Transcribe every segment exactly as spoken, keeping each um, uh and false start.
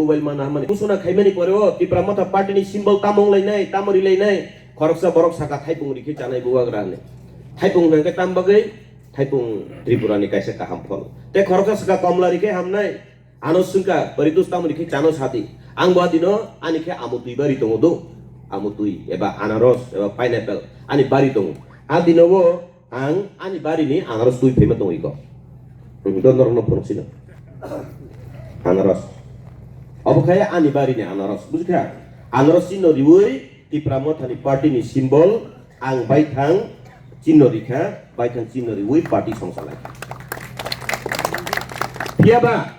mobile mana hamani. Kusuna khaimani pore o Tipra Motha party ni symbol tamo wnglainai, tamo rilainai. Khoroksa borok saka thaipung rikhe chanai bubagra hinwi. Thaipung hwnkhe tam bagwi, thaipung Tripura ni kaisa kaham phol. Tei khoroksa saka komla rikhe hamnai. Ano swngkha, Paritus tamo rikhe chano sadi. Ang bo adino ani khe amutwi bari tongo do. Amutwi eba anaros eba pineapple ani bari tongo. Adino bo Ang ani bari ni anaros twi phaima tongwi ko. Hmm, do norok no phunuk sino. Anaros. Obo khai ani bari ni anaros. Bujikha? Anaros chino riwi Tipra Motha ni party ni symbol ang baithang chino rikha, baithang chino riwi party songsalai. Phiya ba?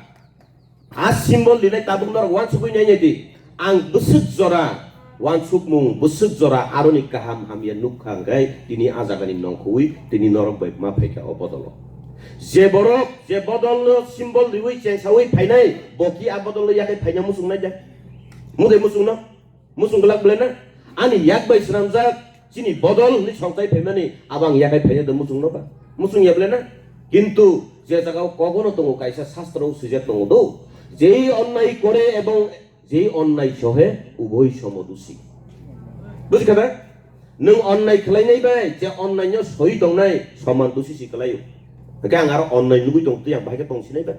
A symbol dinai tabuk norok uansugwi nainai di. Ang bwswk jora uansukmung, bwswk jora aroni kaham hamya nukha hwnkhe tini a jagani nongkhorwi tini norok bai ma phaikha o bodolo. Je borok je bodolno symbol riwi chengsawi phainai, bo ki a bodolno yakhai phaina muchungnai da? Mudai muchungno? Muchung glak belai na? Ani yak bai swnamjak chini bodol hwnwi songchai phaimani abo ang yakhai phaina do muchungno ba? Muchung ya belai na? Kintu je jaga o kogono tongo kaisa shastro o swijak tongo do, "Jei onnai kore ebong jei onnai sohe ubhoi somodusi." Bujikha na? Nwng onnai khlainai bai je onnai no soi tongnai soman dusi si khlaio. Hwnkhe ang aro onnai nugwi tong twi ang bahai khe tong sinai bai?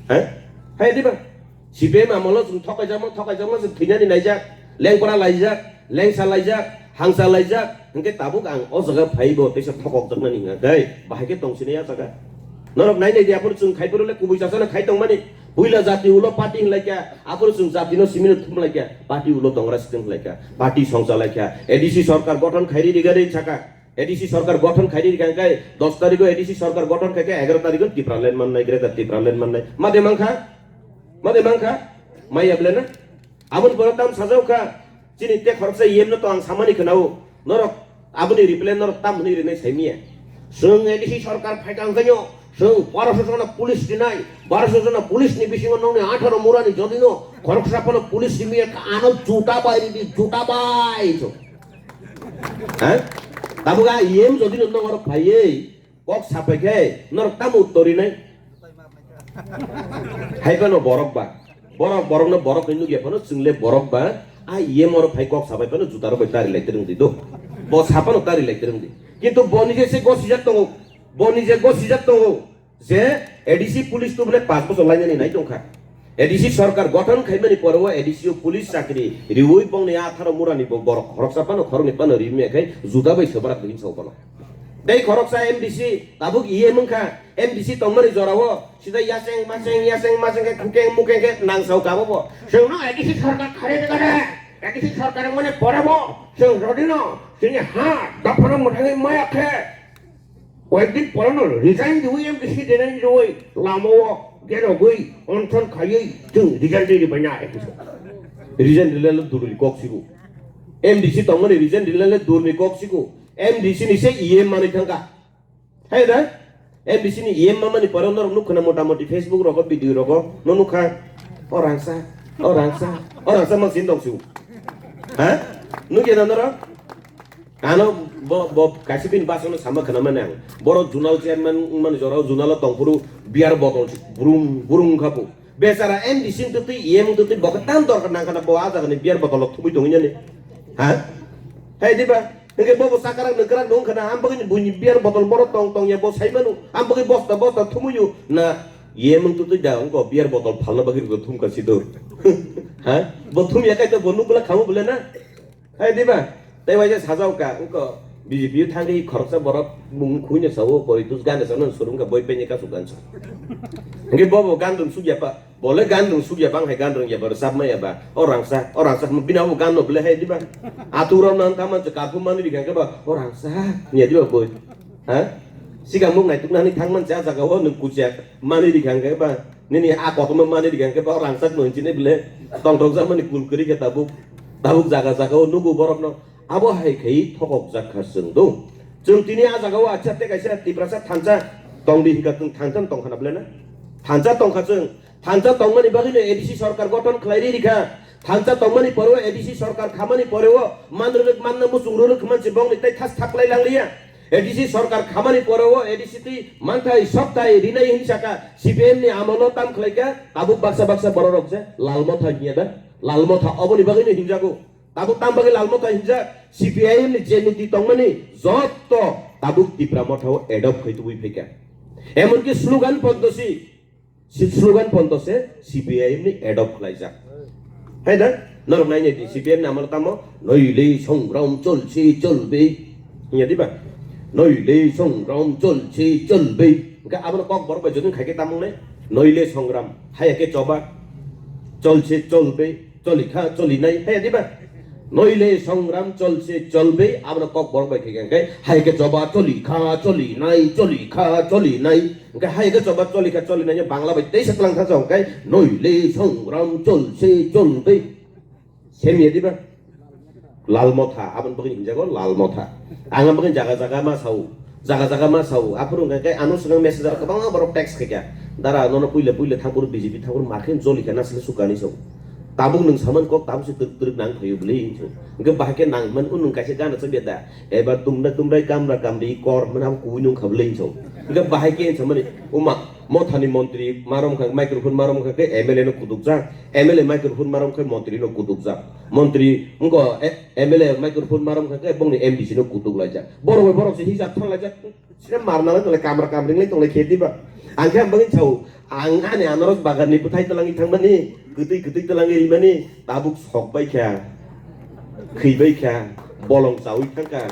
He? Hai diba? C P M amolo chwng thokaijakma, thokaijakma chwng thwinani naijak, lengpra laijak, lengsa laijak, hangsa laijak, hwnkhe tabuk ang o jaga phaibo teisa thokokjaknani hwnkha khe, bahai khe tong sinai a jaga. Norok nai nai di, aphuru chwng khai phuru le kubui chasano khai tongmani. Puila jati ulo party hinlaikha, aphuru chwng jatino simino thumlaikha, party ulo tongra siting hinlaikha, party songchalaikha, A D C sorkar gothon khairi rigari saka, A D C sorkar gothon khairi riga hwnkhe dos tarikho A D C sorkar gothon khaikhe egaro tarikho Tipraland mannai, Greater Tipraland mannai. Made mankha? Made mankha? Maya belai na? Aboni pore tam sajao kha, chini te khoroksa E M no to ang samani khwnao, norok aboni reply norok tam hwnwi rinai saimiya. Chwng A D C sorkar phaikha wngkhaino, chwng barosho jona police rinai, barosho jona police ni bisingo nokni atharo murani jodino khoroksa phano police rimiya kha, ano juta bai ridi, juta bai chwng. Ha? Tabuk a E M jodino norok phaiwi, Kok sapai khe norok tamo uttor rinai? Hai phano borok ba. Borok, borokno borok hinwi nukya phano chwng le borok ba. A E M oro phai kok sapai phano juta rok bai tari lai twrwng di do. Bo sa phano tari lai twrwng di. Kintu bo nije se gosijak tongo. Bo nije gosijak tongo je A D C police tubule panch bochor lainani nai tongkha. A D C sorkar gothon khaimani pore o A D C o police chakri riwi bongni atharo murani bo borok khoroksa phano khoroknwi phano rimya khai juta bai sobarak hinwi sao phano. Tei khoroksa M D C tabuk E M wngkha, M D C tongmani jorao sida yaseng maseng, yaseng maseng khe khukeng mukeng khe nangsao kabo bo. Chwngno A D C sorkar kharwi rwgade, A D C sorkar wngmani pore bo chwng rodino chini ha dophano mwthangwi maya khe. Koyekdin poreno resign riwi M D C denani riwi lamao gerogwi onson khaiwi chwng resign ri ribaina. Resign rilale durni kok sigo. M D C tongmani resign rilale durni kok sigo. M D C ni se E M manwi thangkha. Hai da? M D C ni E M mamani pore norok nukha na mota moti Facebook rogo video rogo no nukha. O rangsa, o rangsa, o rangsa mang sin dong sigo. Ha? Nukya na norok? Ano bo, bo kaisa bini basongno sama khna mani ang. Borok zonal chairman wngmani jorao zonalo tongphuru beer bottle brum brum wngkha bo. Bechara M D C wngtwi twi, E M wngtwi twi, bo khe tam dorkar nang khna bo a jagani beer bottle rok thumwi tongwi nani. Ha? Hai diba? Hwnkhe bo bo chakarak nangkarak nung khna, am bagwi buini beer bottle borok tong tong ya bo sai manu. Am bagwi bosta bosta thumwi o na E M wngtwi twi da wngko beer bottle phalna bagwi rwgwi thumkha si do. Ha? Bo thumya kaitor bo nukla khamu bole na? Hai diba? Tei waisa sajao ka, wngkha B J P o thangwi khoroksa borok mung khuino sao, Poritus gana sano surung kha, boi penya kasuk gansa. Hingke bobo gan rung sukya pa, bole gan rung sukya bang hai gan rung ya ba, rwchap maya ba, o rangsa, o rangsa, bini abo gan no bole hai diba? Atuk rok nang tama je kaphum mani rikha khe ba, o rangsa, niya diba boi? Ha? Sikang mung naituk nani thang man cha jaga o nung kuchak mani rikha khe ba, Nini a kotorma mani rikha hwnkhe bo rangchak no hinchini bile tongthokjak mani kul kwrwi khe tabuk, tabuk jaga jaga o nugo borok no. Abo hai khai thokok jak kha chwng do. Chwng tini a jaga o acha tei kaisa Tiprasa thansa tongdi hinka chwng thansa tong khana bile na? Thansa tong kha chwng. Thansa tong mani bagwi no A D C sorkar gothon khlai ri rikha. Thansa tong mani pore o A D C sorkar kha mani pore o man rwrwk manna muchung rwrwk mansi bongni tai thas thaklai lang liya. A D C sorkar khamani poreo A D C twi manthai sokthai rinai hinwi saka, C P I M ni amolo tam khlaika, tabuk baksa baksa bororok je lal motha hinya da, lal motha oboni bagwino hinjago. Tabuk tam bagwi lal motha hinjak, C P I M ni je niti tongmani jotto tabuk Tipra mothao adopt khai tubui phaika. Emonki slogan pondosi, si slogan pondo se C P I M ni adopt khlaijak. Hai da? Norok nai nai di, C P I M ni amalo tamo, "Noile songram cholse cholbe." Hinya diba? "Noile songram cholse cholbe." Hingke abono kok borok bai jodin khaike tamung nai? "Noile songram, haya ke choba, cholse cholbe, cholikha cholinai." Haya diba? "Noile songram cholse cholbe." Abono kok borok bai khaike hingke, "Haya ke choba, cholikha cholinai, cholikha cholinai." Hingke hai khe choba choli kha choli nai Bangla bai teisa tlang thang jao hingke noile songram cholse cholbe. Semya diba? Lal motha, aboni bagwi hinjago lal motha. Ang bagwi jaga jaga ma sao, jaga jaga ma sao. Aphuru hingke ano swkang messenger kwbangma borok text khaikha. Dara nono puila puila thangphuru B J P thangphuru makhin choli kha nasle sukani sao. Tabuk nwng samani kok tabuk se twrwk twrwk nang phaio bwle hinso. Hingke bahai khe nang man unung kaisa gana chobya da. Eba tumda tumdai kamra kamri kor hwnmani abo kubui nung kha bwle hinso. Hingke bahai khe hinsa mani, "Uma, mothani montri marom kha, microphone marom kha khe M L A no kutukjak, M L A microphone marom khe montri no kutukjak. Montri wngko, eh, M L A microphone marom kha khe bongni M D C no kutuk laijak." Borok bai borok se hijab thang laijak. Sira marna lai tonglai, kamra kamring lai tonglai khe diba? Ang khe ang bagwi sao, ang ani anaros bagan ni bwthai twlangwi thangmani, kwtwi kwtwi twlangwi rimani, tabuk sok bai kha, khwi bai kha, bolong chawi thang kha.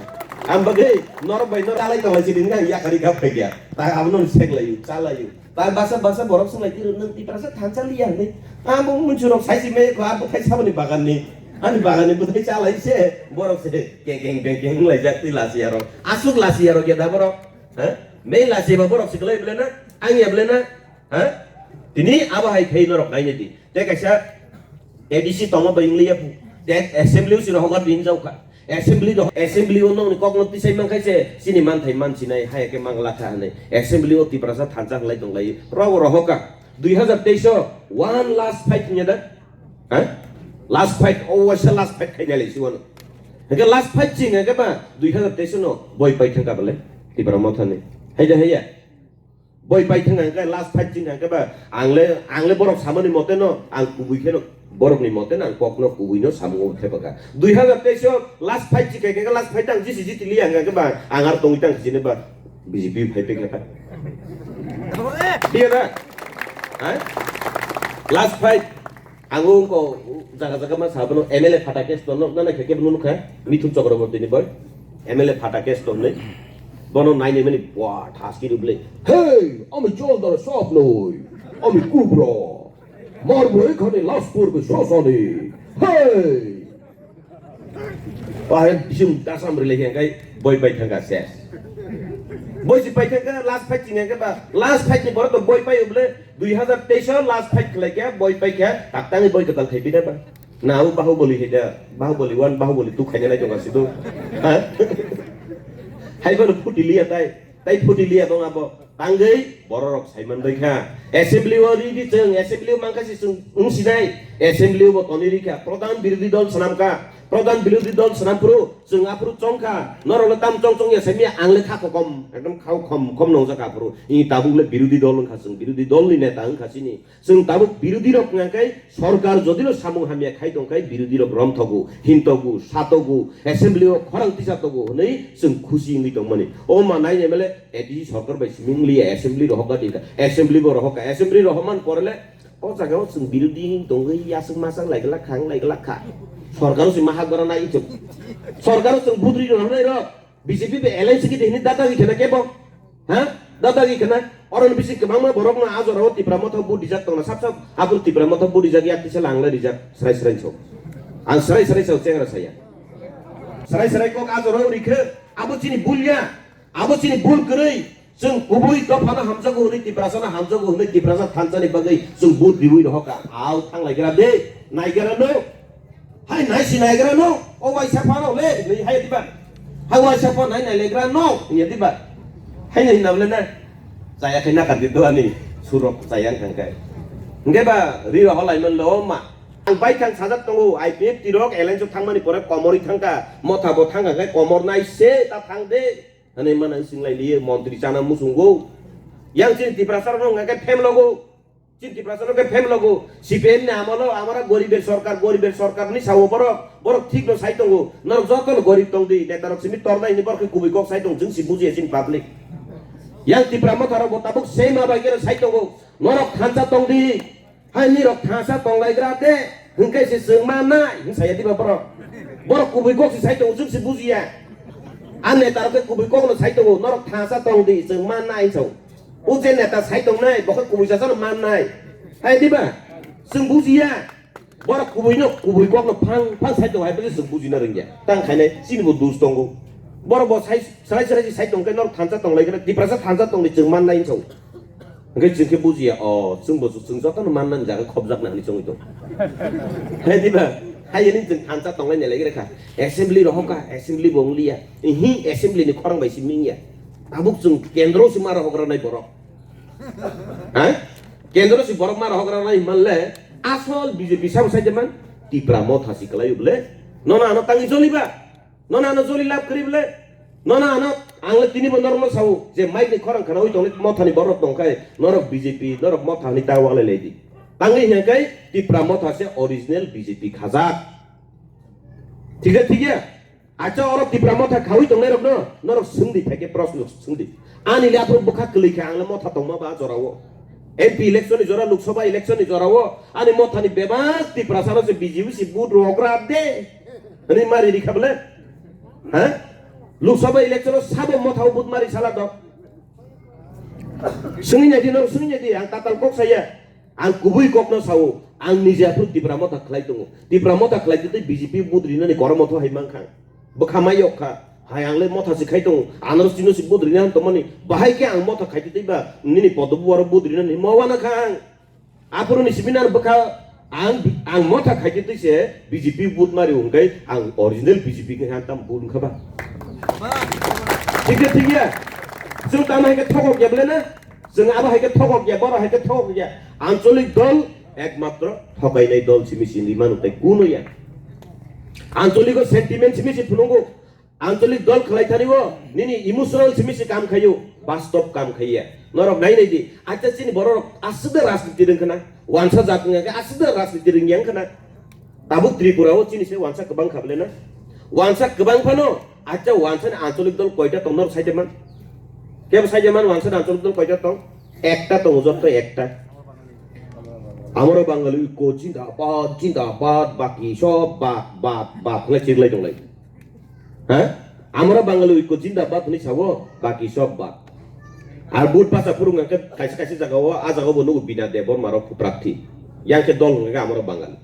Ang bagwi norok bai norok alai tonglai sini, ang yakari kha phai kha. Ta abono sek layu, cha layu. Ta basa basa borok swng lai tiro, "Nwng Tiprasa thansa liya," hinwi. Ang bo munchurok sai si me kho, ang bwthai saboni bagan ni. Ani bagan ni bwthai cha lai se, borok se keng keng keng keng lai jak twi lasi aro. Asuk lasi aro ya da borok. Ha? Mei lasi ba borok siklai bele na? Ang ya bele na? Ha? Tini abo hai khai norok nai di. Te kaisa A D C tongo bai wngli ya bu. Te assembly o sino hokar din jau kha. Assembly do, assembly o nong ni kok no tisai man khai se, sini man thai man sinai, hai ke mang la kha hanai. Assembly o Tiprasa thansa lai tong lai. Ro ro hoka. Dui hazar teis o one last fight nya da. Ha? Last fight, o waisa last fight khai nai lai si wano. Hake last fight ching hake ba dui hazar teis no boi pai thang ka bale. Tipra motha ni. Hai da hai ya. Boi pai thang hake last fight ching hake ba ang le, ang le borok samani mote no, ang kubui khe no, borok ni mote no, ang kok no kubui no samung o thepaka. Dui hazar teis o last fight ching hake last fight ang jisi jiti li ang hake ba ang ar tongwi tang jine ba B J P phai pek kha. Dia da? Ha? Last fight. Ang wngko jaga jaga ma sa bono M L A phata case tonno, nana khe kebo nukha, Mithun Chakraborty ni boy. M L A phata case tonne. Bono naini mani bwa thaski ruble. Hey, ami Joldar sap noi. Ami kubra. Mar boi khani last pur bi sosani. Hey. Bahai bising dasam rilai khe kai boi pai thangka ses. Boi si pai thangka last fight chini khe ba last fight ni borok to boi pai uble dui hazar teis o last fight khlai khe boi pai khe taktangni boi kwtal khai bida ba. Na u Bahubali hai da, Bahubali one, Bahubali two khaina nai tonga sidu. Ha? Hai bono phuti liya tai, tai phuti liya dong abo. Tangwi bororok saiman bai kha. Assembly o ridi chwng, assembly o mangkha si chwng wng sinai. Assembly o bo toni rikha. Pradhan birodhi dol swnamkha. Pradhan birodhi dol swnamphuru chwng aphuru chongkha. Norok le tam chong chong ya saimya ang le kha kokom. Ekdom khao khom khom nongjak aphuru. Ini tabuk le birodhi dol wngkha chwng. Birodhi dol ni neta wngkha sini. Chwng tabuk birodhi rok wngkha khe sorkar jodi no samung hamya khai tong khe birodhi rok romthogo, hintogo, satogo, assembly o khorang tisatogo hwnwi chwng khusi wngwi tongmani. O manai M L A A D C sorkar bai simi wng liya, assembly rohok gati ka, assembly bo rohok ka, assembly rohok man pore le o jaga o chwng birodhi wng tongwi yaswk maswk lai glak kha, wng lai glak kha. Sorkar o chwng ma hak gora nai chwng. Sorkar o chwng budri rohornai rok, B J P bai alliance khe hini data wi khena kebo. Ha? Data wi khena. Oro ni bising kwbangma borok no a jora o Tipra motha budijak tongna sab sab. Abro Tipra motha budijak yak tisa lang lai rijak. Srai srai so. Ang srai srai so chengra saya. Srai srai kok a jora o rikhe. Abo chini bulya. Abo chini bul kwrwi, chwng kubui dophano hamjago hwnwi, Tiprasano hamjago hwnwi, Tiprasa thansa ni bagwi chwng vote riwi rohor kha. Au thang lai gra de, nai gra no. Hai nai si nai gra no, o waisa phano le, hwnwi hai diba. Hai waisa phano nai nai le gra no, hwnwi diba. Hai nai hinna le na. Chaya khai na kar di do ani surok chaya wng kha kai. Hwnkhe ba ri rohor lai man lo ma. Ang bai thang sajak tongo, I P F T rok alliance o thangmani pore komorwi thang kha, motha bo thang kha khe komor nai se ta thang de. Ani mana singlai liye montri chana musungo. Yang chini Tiprasa rok nang ke phem logo. Chini Tiprasa rok ke phem logo. C P M ni amolo amara goriber sorkar, goriber sorkar ni sao borok. Borok thik no sai tongo. Norok joto no gorib tong di. Neta rok simi tornai ni borok ke kubui kok sai tong. Jeng si bujiya chini public. Yang Tipra Motha rok bo tabuk same abai kero sai tongo. Norok thansa tong di. Hai nirok thansa tonglaigra de, hwnkhe se chwng mannai, hwn saya diba borok. Borok kubui kok se sai tongo, chwng se bujiya. A neta rok khe kubui kokno sai tongo, norok thansa tong di, chwng mannai, hwn sao. O je neta sai tongnai, bo khe kubui sasano mannai. Hai diba? Chwng bujiya. Borok kubui no, kubui kokno phang, phang sai tongo, hai bwkhe chwng bujina rwngya. Tang khainai, chini bo dus tongo. Borok bo sai, srai srai sai tongkhe norok thansa tonglaigra, Tiprasa thansa tongdi, chwng mannai, hwn sao. Hwnkhe chwng khe bujiya, o, chwngbo chwng jotono mannani jaga khopjakna hwnwi chongwi tong. Hai diba? Hai hwnwi chwng thansa tonglai nai lai kha. Assembly rohor kha, assembly bo wng liya. Ihi assembly ni khorang bai si mingya. Tabuk chwng kendro si ma rohok rwnai borok. Ha? Kendro si borok ma rohok rwnai manle asol B J P sabo sai man Tipra Motha si kwlai ble. Nono ano tangwi joliba. Nono ano joli lab kwrwi ble. Nono ano ang le tini bo norok no sao je mic ni khorang khana oi tongni Motha ni borok tong khai norok B J P norok Motha ni ta wale lei di. Tangwi hwnkhe Tipra Motha se original B J P khajak. Thik ya, thik ya. Acha oro Tipra Motha khawi tongnai rok no norok swng di phaikhe proshno swng di. Ani le aphuru bwkha kwlwi kha ang le Motha tongma ba jorao. M P election ni jora, Lok Sabha election ni jorao ani Motha ni bebak Tiprasa no se B J P si vote rok rap de. Ani mari rikha bole. Ha? Lok Sabha election o sabo Motha o vote mari sala dok. Swngwi naidi, norok swngwi naidi, ang tatal kok saya. Ang kubui kokno sao, ang nije aphuru Tipra Motha khlai tongo. Tipra Motha khlai twi B J P vote rinani kormo tho hai mankha. Bwkha mai yok kha. Hai ang le Motha se khai tongo. Anarok chino se vote rina tongmani. Bahai khe ang Motha khai twi ba nini podo buaro vote rinani mo wana kha ang. Aphuru ni simi nang bwkha ang, ang Motha khai twi se B J P vote mari hwnkhe ang original B J P khe ang tam vote wngkha ba. Thik ya, thik ya. Chwng tamo hai khe thokok ya bole na? Chwng abo hai khe thokok ya, boro hai khe thokok ya. Ancholik dol ekmatro thokainai dol simi sini manu tai kuno ya. Ancholiko sentiment simi si phunungo. Ancholik dol khlai thani o nini emotional simi si kam khayo, bastob kam khaiya. Norok nai nai di. Acha chini borok aswk da rajniti rwng khna. Wansa jat wngya khe aswk da rajniti rwng yang khna. Tabuk Tripura o chini se wansa kwbang kha bole na. Wansa kwbang phano, acha wansa ni ancholik dol koita tong norok saida man? Kebo saida man wansa ni ancholik dol koita tong? Ekta tongo jotto ekta. Amaro Bangali ko jindabad, jindabad, baki sob bad, bad, bad, hwnwi chiklai tonglai. Ha? Amaro Bangali ko jindabad hwnwi sabo, baki sob bad. Ar but basa phurung hwnkhe kaisa kaisa jagao, a jagao bo nugo Bina Debbarma rok phuprakthi. Yang khe dol hwnkhe amaro Bangali.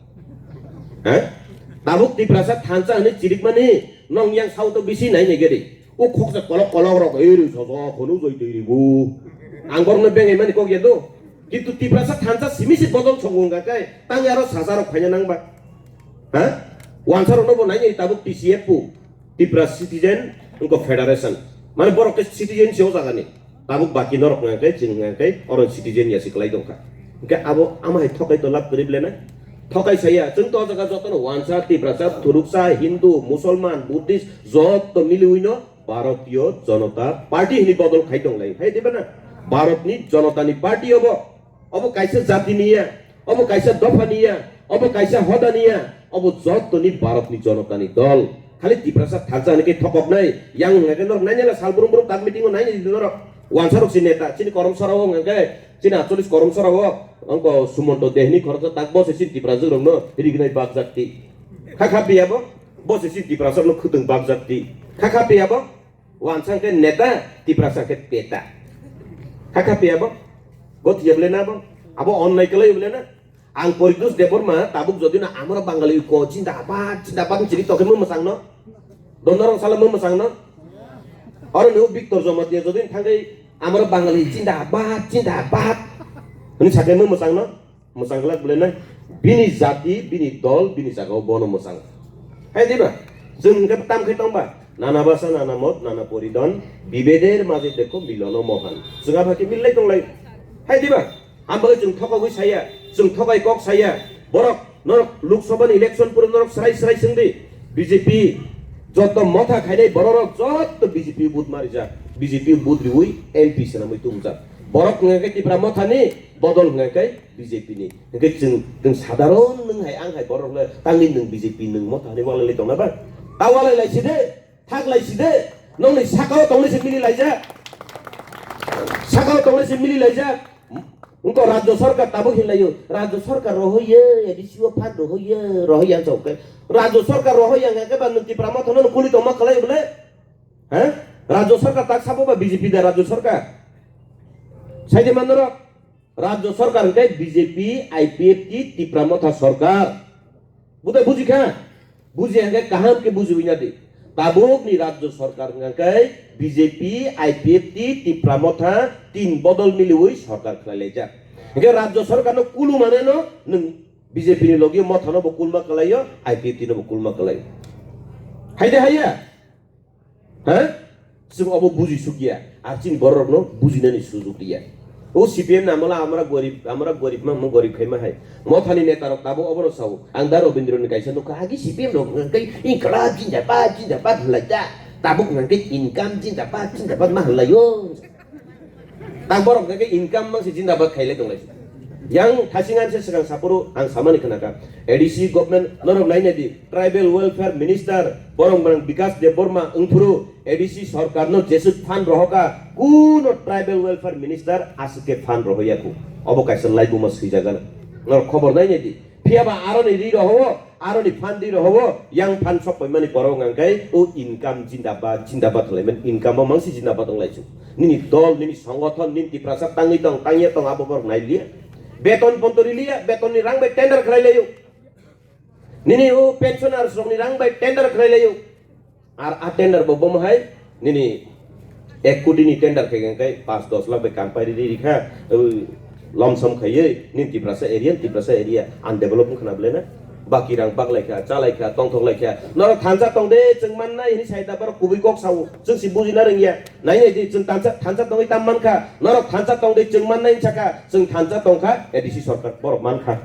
Ha? Tabuk Tiprasa thansa hwnwi chirikmani nong yang South o bisi nai nai gede. O khoksa kolok kolok rok eri soso khonu joi twi ribu. Ang borokno bengai mani kok ya do. Kintu Tiprasa thansa simi si bodol songo wngkha khe tang aro sasa rok phaina nang ba. Ha? Wansa rokno bo nai nai tabuk T C F pu. Tipra Citizen wngkha Federation. Mane borok khe citizen se o jaga ni. Tabuk baki norok hwnka khe, chwng hwnka khe, oro citizen ya se kwlai tongkha. Hwnkhe abo ama hai thokai to lab kwrwi blenai? Thokai saya, chwng to o jaga jotono wansa, Tiprasa, Thuruksa, Hindu, Musolman, Buddhist, joto miliwi no Bharatiya Janata Party hwnwi bodol khai tonglai. Hai diba na? Bharatni Janatani Party obo. Obo kaisa jati ni ya, obo kaisa dopha ni ya, obo kaisa hoda ni ya, obo joto ni Bharat ni Janata ni dol. Khali Tiprasa thansa hwnwi khe thokok nai, yang hwnka khe norok nai nai la sal brum brum tak meeting o nai nai di norok. Wansa rok si neta, chini korom sora o hwnka khe, chini atcholish korom sora o, angko Sumonto Dehni khoroksa tak bo se chini Tiprasa rok no rignai bak jak ti. Kha kha piya bo, bo se chini Tiprasa rok no khwtwng bak jak ti. Kha kha piya bo, Wansa khe neta, Tiprasa khe peta. Kha kha piya bo? Bo thiya bole na bo? Abo onnai kwlai bole na? Ang Poritos Debbarma tabuk jodi na amaro Bangali ko jindabad, jindabad ni chiri tokhe mo mwsang no? Dondorong sala mo mwsang no? Oro ni Victor Jamatia jodi thangwi amaro Bangali jindabad, jindabad hwnwi sakhe mo mwsang no? Mwchang glak bole nai. Bini jati, bini dol, bini jaga o bono mwchang. Hai diba? Chwng hwnkhe tam khai tong ba? Nana basa, nana mot, nana poridon, bibeder maje dekho milono mohan. Chwng abo hai khe millai tong lai. Hai diba? Ang bagwi chwng thokogwi saya, chwng thokai kok saya. Borok, norok Lok Sabha ni election puro norok srai srai swng di. B J P, Joto motha khainai bororok joto B J P vote marijak, B J P vote riwi M P swnamwi tubujak. Borok hwnkha khe Tipra mothani, bodol hwnkha khe B J P ni. Hwnkhe chwng, chwng sadharon nwng hai ang hai borok le tangwi nwng B J P nwng motha hwnwi walai lai tongna ba? Ta walai lai side, thak lai side, nongni sakao tongnai se mili laijak. Sakao tongnai se mili laijak. Wngkha Rajya Sarkar tabuk hinlaio, Rajya Sarkar rohoiya, A D C o phan rohoiya, rohoiya wngkha khe. Rajya Sarkar rohoiya wngkha khe ba nwng Tipra mothano no kuli tongma khlai bole? Ha? Rajya Sarkar tak sabo ba B J P da Rajya Sarkar? Saidi manoro, Rajya Sarkar hwnkhe B J P, I P F T, Tipra motha sarkar. Budai bujikha? Buji hwnkhe kaham khe bujiwi nadi. Tabukni Rajya Sarkar hwnkhe B J P, I P F T, Tipra motha tin bodol miliwi sarkar khlai laijak. Hwnkhe Rajya Sarkarno kulu maneno nwng B J P ni logi mothano bo kulma kalaio, I P F T no bo kulma kalaio. Haide haiya? Ha? Chwng obo buji sukya, ar chini bororokno bujinani sujuk riya. O C P M ni amala amra gorib, amra gorib ma, ma gorib khaima hai. Mothani netarok tabuk obono sao. Ang da Robindro ni kaisa nukha, agi C P M rok hwnkhe inqilab jindabad, jindabad hwnlai ta. Tabuk hwnkhe income jindabad, jindabad ma hwnlaio. Tak borok hwnkhe income mangsi jindabad khailai tonglai. Yang thasing anse swkang saphuru ang samani khnakha. A D C government norok nainai di, tribal welfare minister borok bwrang Bikas Debbarma wngphuru A D C sarkarno jeswk phan rohoka, kuno tribal welfare minister aswk khe phan rohoya khu. Obo kaisa laibuma swijagano. Norok khobor nainai di. Phiya ba aroni ri rohowo, aroni phan ri rohowo, yang phan sok paimani borok hwnkhe o income jindabad, jindabad khlaimani, income o mangsi jindabad wnglaisuk. Nini dol, nini songothon, nini Tiprasa tangwi tong, tangya tong, abo borok nailiya. Beton ponto riliya, betonni rang bai tender khlai laio. Nini o pensioners rokni rang bai tender khlai laio. Ar a tender bo bomo hai nini ek koti ni tender khe hwnkhe paanch dos lakh bai kam pai riri rikha, ui, lom som khaiwi nini Tiprasa area, Tiprasa area undeveloped wngkha na belai na? Baki rang bak laikha, cha laikha, tongthok laikha. Norok thansa tong de, chwng mannai hini sai da borok kubui kok sao, chwng si bujina rwngya. Nai nai di, chwng thansa, thansa tongwi tam mankha, norok thansa tong de, chwng mannai wngkha, chwng thansa tongkha, A D C sarkar borok mankha.